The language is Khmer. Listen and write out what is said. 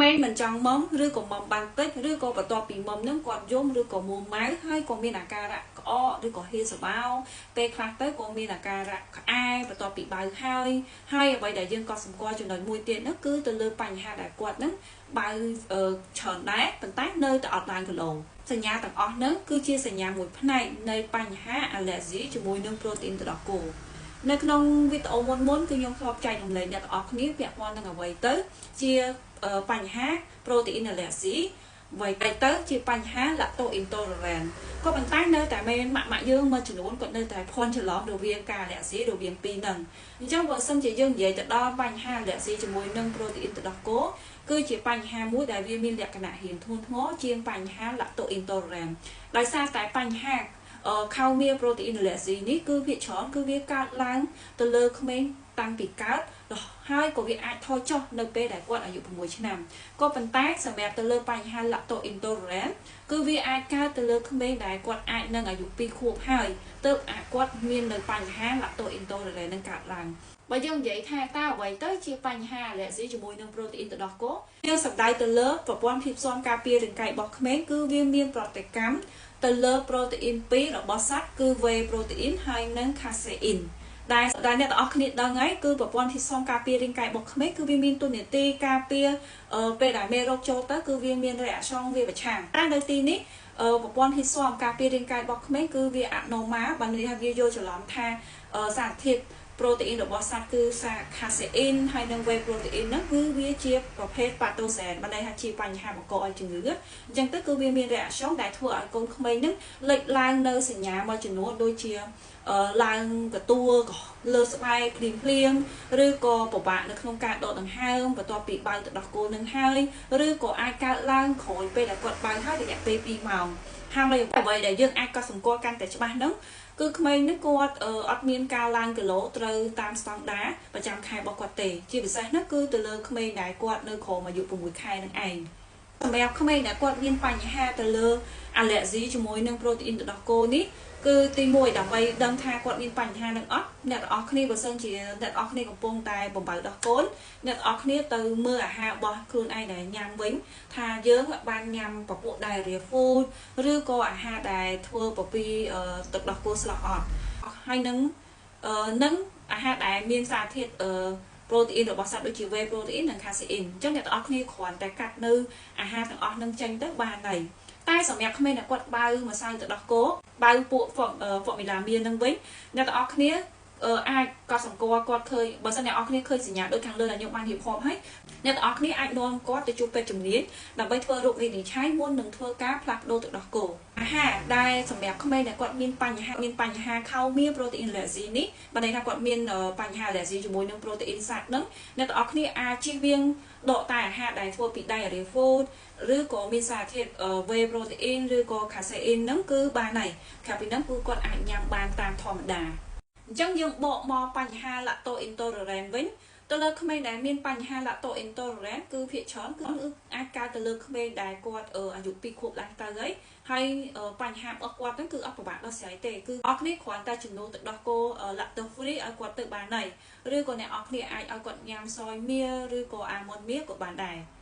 មេងមិនចង់មុំឬក៏មុំបានតិចឬក៏បន្ទាប់ពីមុំនឹងគាត់យំឬក៏មួម៉ៅហើយក៏មានអាការៈក្អកឬក៏ហៀរសបោពេលខ្លះទៅក៏មានអាការៈក្អែបន្ទាប់ពីបៅហើយហើយអ្វីដែលយើងក៏សម្គាល់ចំណុចមួយទៀតនោះគឺទៅលើបញ្ហាដែលគាត់នឹងបៅច្រើនដែរប៉ុន្តែនៅតែអត់ឡើងគីឡូសញ្ញាទាំងអស់ហ្នឹងគឺជាសញ្ញាមួយផ្នែកនៃបញ្ហាអាឡែស៊ីជាមួយនឹងប្រូតេអ៊ីនទឹកដោះគោនៅក្នុងវីដេអូមុនមុនគឺខ្ញុំធ្លាប់ចែករំលែកអ្នកទាំងអស់គ្នាពាក់ព័ន្ធនឹងអ្វីទៅជាបញ្ហាប្រូតេអ៊ីនអាឡែស៊ីអ្វីទៅជាបញ្ហា lactose intolerance ក៏ប៉ុន្តែនៅតែមានម៉ាក់ម៉ាក់យើងមួយចំនួនគាត់នៅតែភ័ន្តច្រឡំរវាងការអាឡែស៊ីរវាងពីរហ្នឹងអញ្ចឹងបើសិនជាយើងនិយាយទៅដល់បញ្ហាអាឡែស៊ីជាមួយនឹងប្រូតេអ៊ីនទឹកដោះគោគឺជាបញ្ហាមួយដែលវាមានលក្ខណៈរៀងធ្ងន់ធ្ងរជាងបញ្ហា lactose intolerance ដោយសារតែបញ្ហា cow milk protein allergy នេះគឺភាគច្រើនគឺវាកើតឡើងទៅលើក្មេងតាំងពីកើតហើយក៏វាអាចថយចុះនៅពេលដែលគាត់អាយុ6ឆ្នាំក៏ប៉ុន្តែសម្រាប់ទៅលើបញ្ហា lactose intolerance គឺវាអាចកើតទៅលើក្មេងដែលគាត់អាចនឹងអាយុ2ខួបហើយទើបអាចគាត់មាននៅបញ្ហា lactose intolerance នឹងកើតឡើងបើយើងនិយាយថាតើអ្វីទៅជាបញ្ហាអាឡែស៊ីជាមួយនឹងប្រូតេអ៊ីនទឹកដោះគោយើងសំដៅទៅលើប្រព័ន្ធភាពស៊ាំការពាររាងកាយរបស់ក្មេងគឺវាមានប្រតិកម្មទៅលើប្រូតេអ៊ីន2របស់សត្វគឺ whey protein ហើយនិង casein ដែលដែលអ្នកទាំងអស់គ្នាដឹងហើយគឺប្រព័ន្ធភាពស៊ាំការពាររាងកាយរបស់ក្មេងគឺវាមានតួនាទីការពារពេលដែលមេរោគចូលទៅគឺវាមាន reaction វាប្រឆាំងតែនៅទីនេះប្រព័ន្ធភាពស៊ាំការពាររាងកាយរបស់ក្មេងគឺវា abnormal បានន័យថាវាយល់ច្រឡំថាសារធាតុប្រូតេអ៊ីនរបស់សត្វគឺសារ casein ហើយនិង whey protein ហ្នឹងគឺវាជាប្រភេទ pathogen បានន័យថាជាបញ្ហាបង្កឲ្យជំងឺអញ្ចឹងទៅគឺវាមាន reaction ដែលធ្វើឲ្យកូនក្មេងហ្នឹងលេចឡើងនៅសញ្ញាមួយចំនួនដូចជាឡើងកទួលលើស្បែកភ្លាមភ្លាមឬក៏ពិបាកនៅក្នុងការដកដង្ហើមបន្ទាប់ពីបៅទឹកដោះគោនឹងហើយឬក៏អាចកើតឡើងក្រោយពេលដែលគាត់បៅហើយរយៈពេល2ម៉ោងហើយអ្វីដែលយើងអាចកត់សម្គាល់កាន់តែច្បាស់ហ្នឹងគឺក្មេងនេះគាត់អត់មានការឡើងគីឡូត្រូវតាមស្តង់ដារប្រចាំខែរបស់គាត់ទេជាពិសេសនោះគឺទៅលើក្មេងដែលគាត់នៅក្រោមអាយុ6ខែនឹងឯងសម្រាប់ក្មេងដែលគាត់មានបញ្ហាទៅលើអាឡែស៊ីជាមួយនឹងប្រូតេអ៊ីនទឹកដោះគោនេះគឺទី1ដើម្បីដឹងថាគាត់មានបញ្ហានឹងអត់អ្នកទាំងអស់គ្នាបើសិនជាអ្នកទាំងអស់គ្នាកំពុងតែបំបៅដោះកូនអ្នកទាំងអស់គ្នាទៅមើលអាហាររបស់ខ្លួនឯងដែលញ៉ាំវិញថាយើងបានញ៉ាំពពួក dairy food ឬក៏អាហារដែលធ្វើពពីទឹកដោះគោស្រស់អត់ហើយនឹងនឹងអាហារដែលមានសារធាតុប្រូតេអ៊ីនរបស់សត្វដូចជា whey protein និង casein អញ្ចឹងអ្នកទាំងអស់គ្នាគ្រាន់តែកាត់នៅអាហារទាំងអស់នឹងចេញទៅបានហើយតែសម្រាប់ក្មេងដែលគាត់បៅម្សៅទឹកដោះគោបៅពួក formula មាននឹងវិញអ្នកទាំងអស់គ្នាអាចកត់សម្គាល់គាត់ឃើញបើសិនអ្នកនរគ្នាឃើញសញ្ញាដូចខាងលើដែលខ្ញុំបានរៀបរាប់ហើយអ្នកទាំងអស់គ្នាអាចនាំគាត់ទៅជួបពេទ្យជំនាញដើម្បីធ្វើរោគវិនិច្ឆ័យមុននឹងធ្វើការផ្លាស់ប្ដូរទឹកដោះគោអាហារដែលសម្រាប់ក្មេងដែលគាត់មានបញ្ហាមានបញ្ហា cow milk protein allergy នេះបានន័យថាគាត់មានបញ្ហា allergy ជាមួយនឹង protein សត្វហ្នឹងអ្នកទាំងអស់គ្នាអាចជៀសវាងដកតែអាហារដែលធ្វើពី dairy food ឬក៏មានសារធាតុ whey protein ឬក៏ casein ហ្នឹងគឺបានហើយក្រៅពីហ្នឹងគឺគាត់អាចញ៉ាំបានតាមធម្មតាអញ្ចឹងយើងបកមកបញ្ហា lactose intolerance វិញទៅលើក្មេងដែលមានបញ្ហា lactose intolerance គឺភាគច្រើនគឺអាចកើតទៅលើក្មេងដែលគាត់អាយុ2ខួបឡើងទៅហើយហើយបញ្ហារបស់គាត់ហ្នឹងគឺអត់ពិបាកដោះស្រាយទេគឺអស់គ្នាគ្រាន់តែជំនួសទឹកដោះគោ lactose free ឲ្យគាត់ទៅបានហើយឬក៏អ្នកអស់គ្នាអាចឲ្យគាត់ញ៉ាំsoy milk ឬក៏ almond milk ក៏បានដែរ។